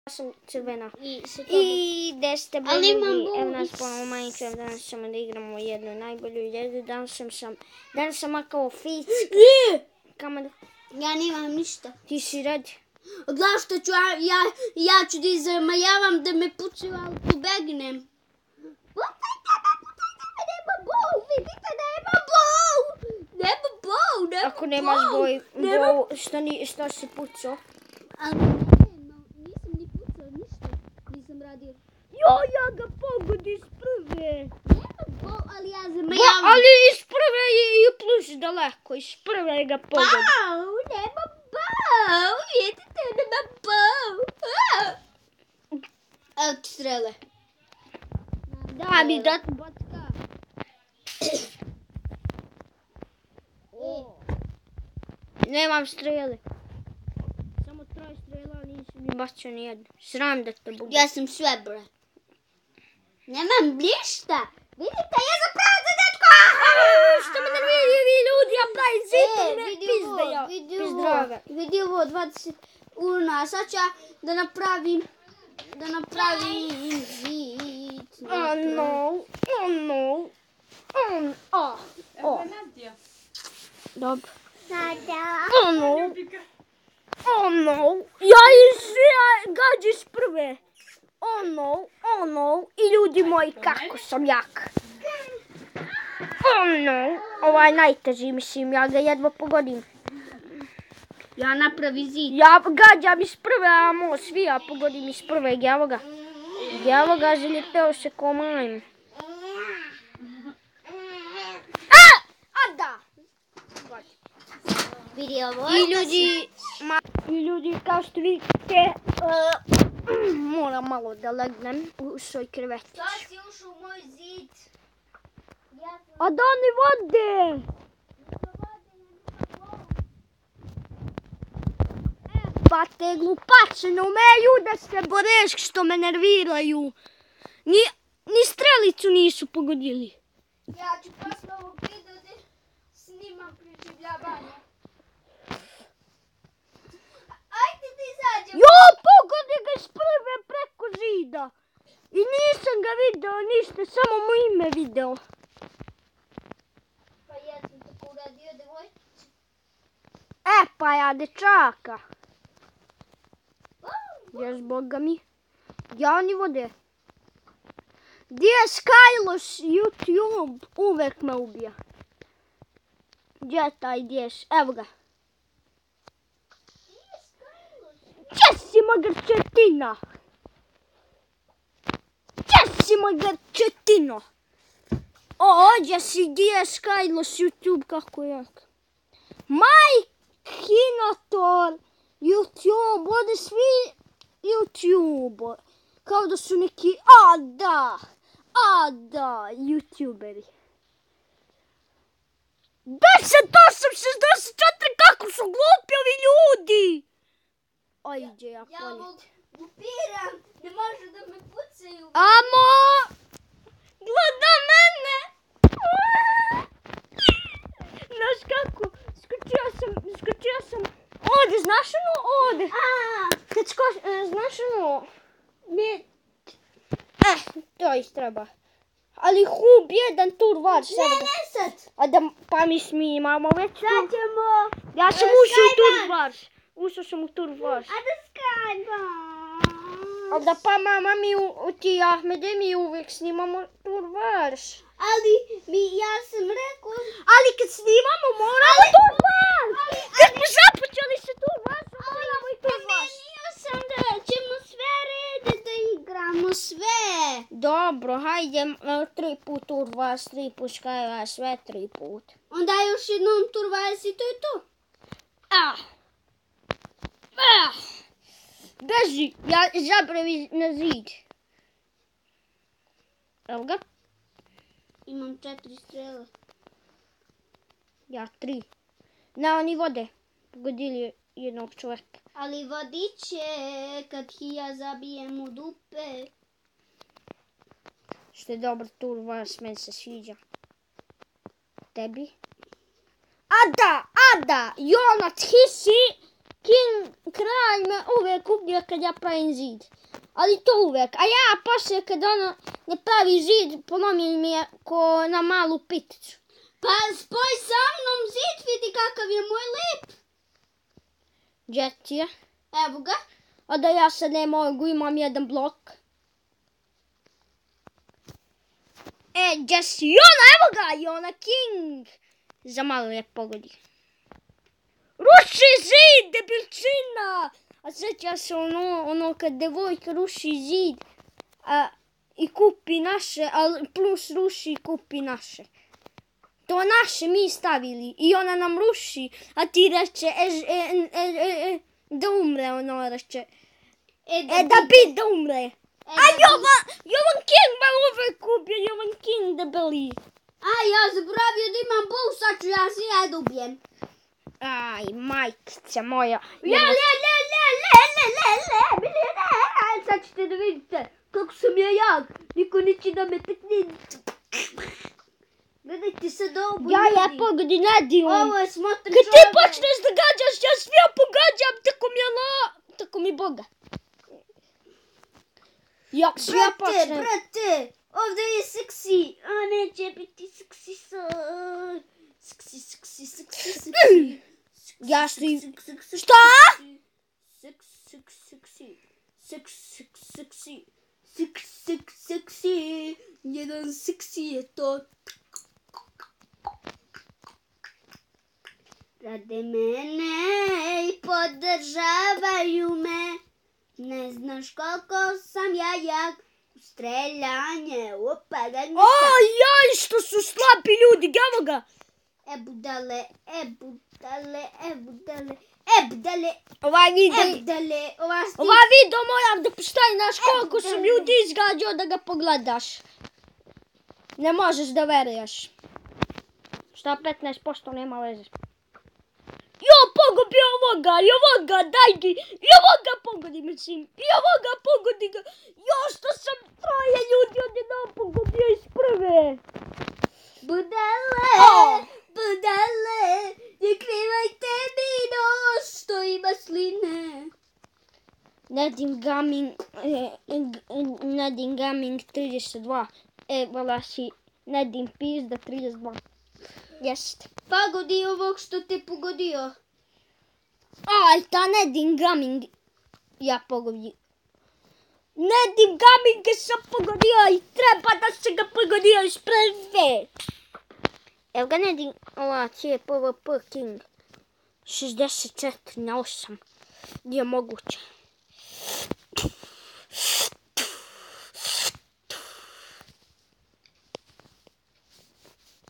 sam crvena. I gde ste bili ljudi? Evo nas ponovo Minecraft, danas ćemo da igramo jednu najbolju igru. Danas sam makao ficka. Ja nemam ništa. Ti si radi. Gledaj što ću, ja ću da izmajavam da me pucaju, ali pobegnem. Pucajte me, nema bol, vidite, nema bol. Nema bol. Ako nemaš bol, što si pucao? Ali nisam ni pucao ništa, nisam radio. Ja ga pogodi iz prve. Nema bol, ali ja zamajavam. Ali iz prve je i plus daleko, iz prve ga pogodi. Bau, nema bol, vidite, nema bol. Evo ti strele. Da mi dat batka. Nemam strele. Samo 3 strela, nisam mi bacio ni jednu. Sram da te bude. Ja sam sve, bre. Nemam ništa. Vidite, ja sam prava za dečko. Što me nervira, vi ljudi, ja pravim zid, me pizde ja. Pizdrave. Vidi ovo, 20 urna. Sad ću ja da napravim zid. Oh no. Dobro. Oh no. Ja gađi iz prve. Oh no. I ljudi moji, kako sam jak. Oh no. Ovaj najteži, mislim, ja ga jedva pogodim. Ja napravi zid. Ja gađam iz prve, a svi ja pogodim iz prve, evo ga. Evo ga, zaleteo se ko majm. Da. Vidi ovo. I ljudi, kao što vidite, moram malo da legnem u svoj krevetić. Sad si ušao u moj zid. A da ne vode! Pa te glupače, ne umeju da se boreš što me nerviraju. Ni strelicu nisu pogodili. Ja ću posle ovog videa da snimam preživljavanje. Ajde da izađemo. Jo, pogodi ga iz prve preko zida. I nisam ga video ništa, samo mu ime video. Pa ja sam tako uradio, devojčice. Pa ja dečaka. Još boga mi. Ja ni vode. Gdje je Skylos YouTube? Uvek me ubija. Gdje je taj dješ? Evo ga. Česima grčetina. Ovdje si gdje je Skylos YouTube, kako je. Majkinator YouTube, ovdje svi YouTube. Kao da su neki, YouTuberi. 10, 8, 64, kako su glupi ovi ljudi! Ajde, ja Ja poljet. ovog upiram, ne može da me pucaju. Amo! Gleda mene! Znaš kako? Skočio sam. Ovdje, znaš ono? Ovdje. Znaš ono? To istreba. Ali hub jedan turvar. Ne sad. Pa mi snimamo već. Sad ćemo. Ja sam ušao u turvar. Ušao sam u turvar. A da skajbam. Da pa mama ti Ahmede mi uvijek snimamo turvar. Ali ja sam rekao. Ali kad snimamo moramo turvar. Kad smo započeli se turvar, moramo i turvar. Pomenio sam da ćemo sve rede da igramo sve. Dobro, hajde 3 put turvar, 3 put Skywars, sve 3 put. Onda još jednom turvars i to je to. Beži, ja zabravi na zid. Evo ga. Imam 4 strele. Ja 3. Na oni vode. Pogodili jednog čovjeka. Ali vodiće kad ja zabijem u dupe. Što je dobar turvars, meni se sviđa. Tebi? Ada! Jonat, hisi! King, kralj me uvijek ubije kad ja pravim zid. Ali to uvijek. A ja poslije kad ono ne pravi zid, polomio mi je ko na malu piticu. Pa spoj sa mnom zid, vidi kakav je moj lep. Gdje ti je? Evo ga. A da ja sad ne mogu, imam jedan blok. Gdje si Jona? Evo ga, Jona King. Za malo je pogodi. Ruši zid, debilčina! A sjeća se ono kad devojka ruši zid i kupi naše, a plus ruši i kupi naše. To naše mi stavili i ona nam ruši, a ti reče, da umre, ono reče. Da bit da umre. A Jovan King me uvijek ubije, Jovan King debeli. A ja zaboravio da imam bow, sad ću ja se ja da ubijem. Aj, majkica moja. Sad ćete da vidite kako sam ja jak. Niko neće da me tekne. Gledajte sad ovo. Ja pogodi, ne divam. Ovo je smotran Kad čovjek. ti počneš da gađaš, ja sve pogađam, tako mi Boga. Ja sve počnem. Brate, ovdje je seksi. A neće biti seksi sad. Seksi. Ja si... Šta? Seksi. Jedan seksi je to. Rade mene i podržavaju me. Ne znaš koliko sam ja jak u streljanje, u opadanje. Jaj, što su slabi ljudi, evo ga. Budale. Ova video moram da postavi, znaš koliko sam ljudi izgađao da ga pogledaš. Ne možeš da veruješ. Šta 15% nema veze. Jo, pogodi ovoga, daj gi. I ovoga pogodi, mislim. I ovoga pogodi ga. Jo, što sam troje ljudi odjednom pogodio iz prve. Budale, ne krivajte mi nos, što ima sline. Nedim Gaming 32. Vala si Nedim Pizda 32. Jest. Pogodi ovog što te pogodio. Aj, ta Nedim Gaming. Ja pogodio. Nedim Gaming sam pogodio i treba da se ga pogodio iz prve. Evo ga Nedim, ova će PvP King. 64/8. Nije moguće.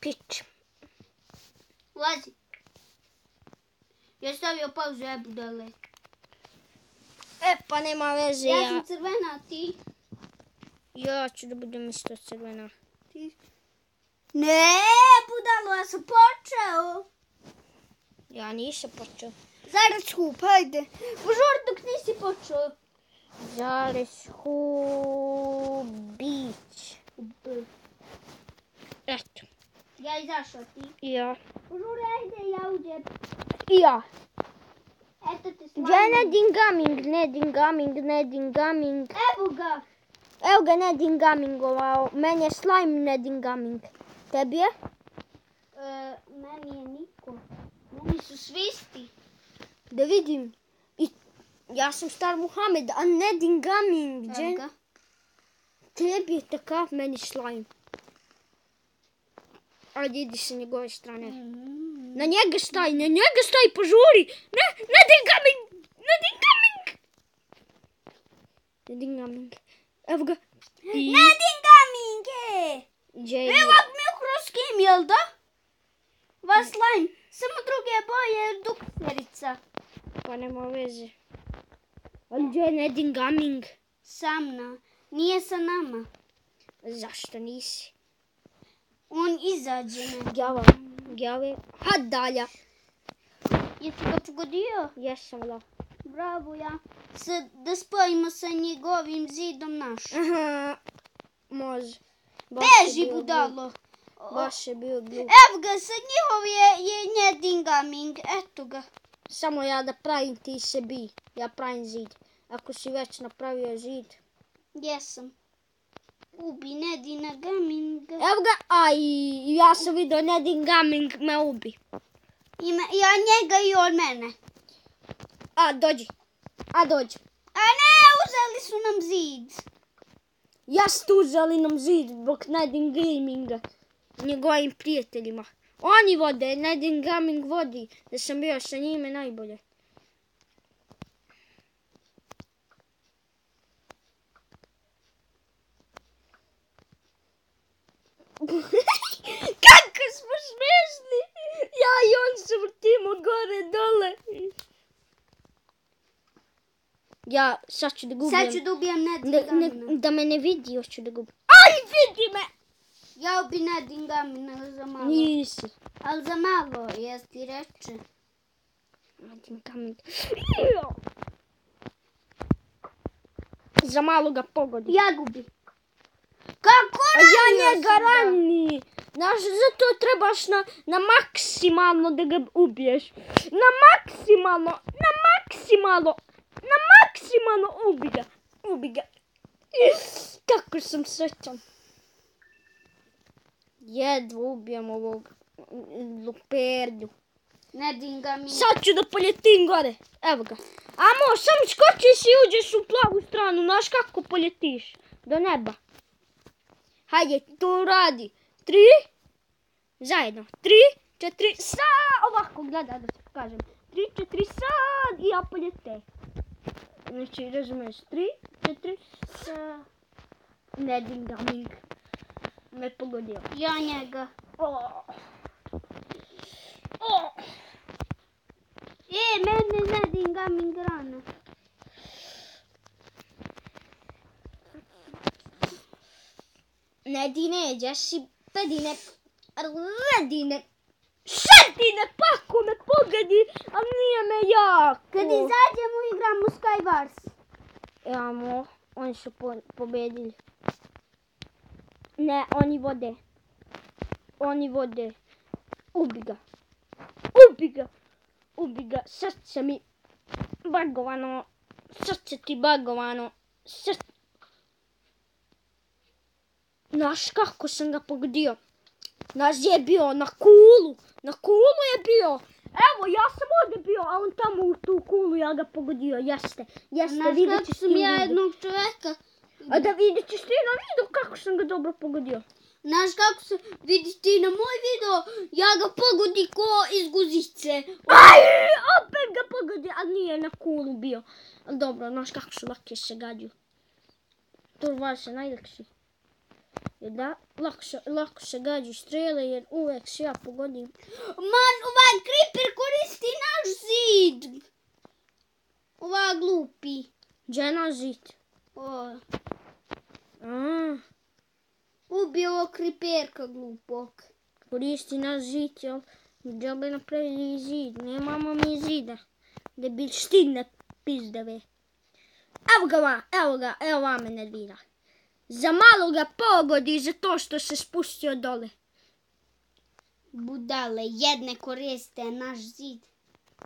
Pić. Ulazi. Ja stavio pauzu, budale. Pa nema veze, Ja sam crvena, a ti? Ja ću da budem isto crvena. Ne, budalo, ja sam počeo. Ja nisam počeo. Zarečku, pa ajde. Požur dok nisi počeo. Bić. Eto. Ja izašao, ti? Ja. Požur, ajde, ja uđem. I ja. Eto te slajmo. Gdje je Nedim Gaming? Evo ga. Evo ga Nedim Gaming, meni je slime Nedim Gaming. Tebi je? Meni je niko. Meni su svi isti. Da vidim. Ja sam Star Muhammed, a Nedim Gaming. Evo ga. Tebi je takav, meni slime. Ajde, idi sa njegove strane. Na njega staj, požuri. Nedim Gaming. Evo ga. Nedim Gaming je. Gdje je? Evo mi ukroz kim, jel da? Vas slime. Samo druge boje dukserica. Pa nema veze. Ali gdje je Nedim Gaming? Sa mnom. Nije sa nama. Zašto nisi? On izađe. Gjave. Had dalja. Jesi ga pogodio? Jesam da. Bravo ja. Da spojimo sa njegovim zidom naš. Aha. Može. Beži budalo. Baš je bio glup. Evo ga, sad njihov je Nedim Gaming. Eto ga. Samo ja da pravim, ti se bi. Ja pravim zid. Ako si već napravio zid. Jesam. Ubi Nedina Gaminga. Evo ga, aj, ja sam vidio Nedin Gaming me ubi. Ja njega i on mene. A, dođi. A ne, uzeli su nam zid. Ja ste uzeli nam zid zbog Nedin Gaminga. Njegovim prijateljima. Oni vode, Nedin Gaming vodi. Da sam bio sa njime najbolje. Kako smo smešni! Ja i on se vrtimo gore dole. Ja sad ću da gubijem. Sad ću da ubijem Nedina Gamina. Da me ne vidi, još ću da gubijem. Aj, vidi me! Ja ubi Nedin Gamina za malo. Nisi. Ali za malo, jes ti reče. Nedin Gaming. Za malo ga pogodi. Ja gubi. Kako A ja ranio njega sam ga? rani. Znaš, zato trebaš na maksimalno da ga ubiješ. Na maksimalno. Ubi ga. Kako sam srećan. Jedva ubijem ovog luperdu. Nedin Gamin. Sad ću da poljetim gore. Evo ga. Amo, sam skočiš i uđeš u plavu stranu. Znaš kako poljetiš? Do neba. Hajde, to radi. 3. Zajedno. 3, 4, sad. Ovako, gledaj da ti pokažem. 3, 4, sad. I ja poljete. Znači, razumiješ. 3, 4, sad. Nedin Gaming me pogodio. Ja njega. Mene Nedin Gaming rano. Nedine, Jesse, pedine, redine, šetine, pako me pogodi, a nije me jako. Kad izađemo igramo Skywars. Amo, oni su pobedili. Ne, oni vode. Ubi ga, srce mi bagovano, srce ti bagovano, Znaš kako sam ga pogodio? Znaš gdje je bio? Na kulu je bio. Evo, ja sam ovdje bio, a on tamo u tu kulu ja ga pogodio. Jeste, Znaš vidjet kako ćeš sam ti u ja videu. jednog čoveka. A da vidjet ćeš ti na videu kako sam ga dobro pogodio. Znaš kako sam, vidiš ti na moj video, ja ga pogodi ko iz guzice. Aj, opet ga pogodi, a nije na kulu bio. Ali dobro, znaš kako su lake se gađu. Turvar se najlakši. Jer da, lako se gađu strele jer uvek se ja pogodim. Man, ovaj creeper koristi naš zid. Ova glupi. Gdje je naš zid? Ubio ovo creeperka glupog. Koristi naš zid, jel? Gdje bi napravili zid? Nemamo mi zida. Da bi štine pizdave. Evo vame Nedina. Za malo ga pogodi za to što se spustio dole. Budale, jedne koriste naš zid.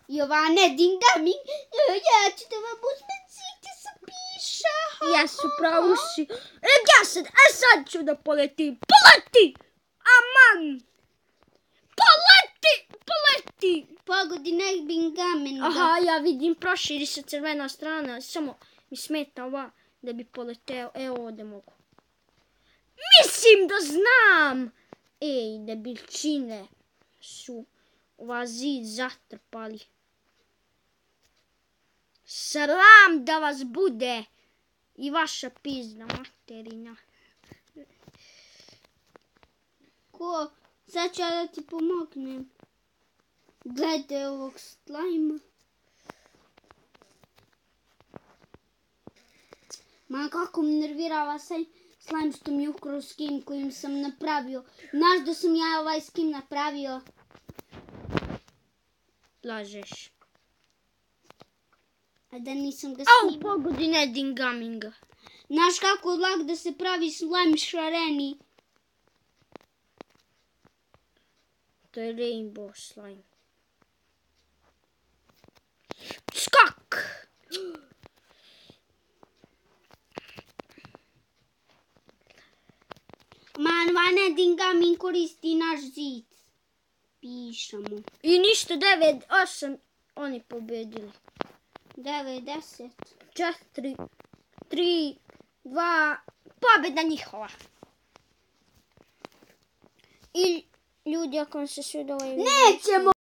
I ova Nedin Gaming, ja ću da vam uzmem zid, ja sam piša. Ja su pravu si. Sad ću da poletim. Poleti! Aman! Poleti! Pogodi Nedin Gaming. Aha, ja vidim, proširi se crvena strana. Samo mi smeta ova da bi poleteo. Evo ovdje mogu. Mislim da znam! Ej, debilčine su ova zid zatrpali. Sram da vas bude i vaša pizda materina. Ko? Sad ću ja da ti pomognem. Gledaj ovog slajma. Ma kako mi nervirava slajm što mi ukrao skin kojim sam napravio. Znaš da sam ja ovaj skin napravio? Lažeš. A da nisam ga Au, snimao. pogodi Nedin Gaminga. Znaš kako lak da se pravi slajm šareni? To je Rainbow slime. Skak! Manvane Dinga mi koristi naš zid. Pišemo. I ništa, 9-8 oni pobedili. 90. 4, 3, 2, pobjeda njihova. I ljudi, ako vam se sviđa ovaj video, Nećemo